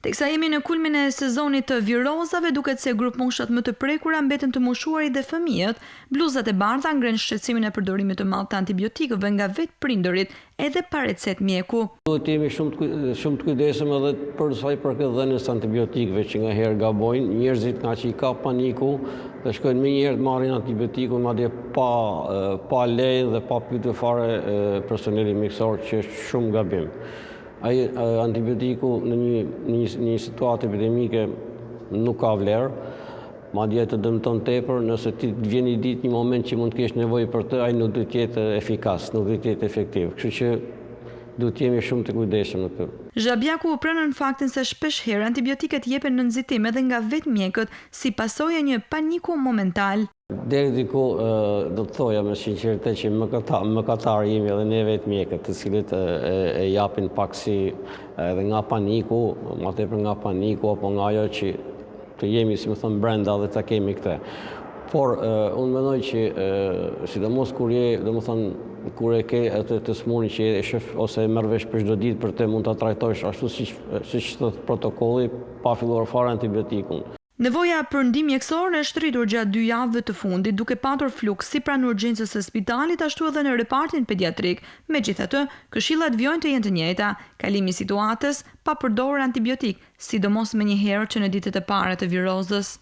Teksa jemi në kulmin e sezonit të virozave, duket se grupmoshat më të prekura mbeten të moshuarit dhe fëmijët. Bluzat e bardha ngrenë shqetësimin e përdorimit të madh të antibiotikëve nga vetë prindërit, edhe pa recetë mjeku. Duhet të jemi shumë të shumë të kujdesshëm edhe për sa i përket dhënies së antibiotikëve që ngaherë gabojnë njerëzit ngaqë i kap paniku dhe shkojnë menjëherë të marrin antibiotikun madje pa pa lejen dhe pa pyetur fare personelin mjekësor që është shumë gabim. Ai antibiotiku në një në një në një situatë epidemike nuk ka vlerë, madje të dëmton tepër, nëse ti të vjen një ditë një moment që mund të kesh nevojë për të, ai nuk do të jetë efikas, nuk do të jetë efektiv. Kështu që duhet të jemi shumë të kujdesshëm në këtë. Zhabjaku pranon faktin se shpesh herë antibiotikët jepen në nxitim edhe nga vetë mjekët si pasojë e një paniku momental. Deri diku do të thoja me sinqeritet që mëkatarë jemi edhe ne vetë mjekët, të cilët e, e japin pak si edhe nga paniku, ma tepër nga paniku apo nga ajo që të jemi, si me thënë, brenda dhe ta kemi këtë. Por, unë mendoj që, sidomos kur je, domethënë, kur e ke atë të sëmurin që e shef ose e merr vesh për çdo ditë për të mund ta trajtosh ashtu siç siç thotë protokolli pa filluar fare antibiotikun. Nevoja për ndihmë mjekësore është rritur gjatë dy javëve të fundit, duke patur fluks si pranë urgjencës së spitalit ashtu edhe në repartin pediatrik. Megjithatë, këshillat vijojnë të jenë të njëjta, kalimi i situatës pa përdorur antibiotikë, sidomos menjëherë që në ditët e para të virozës.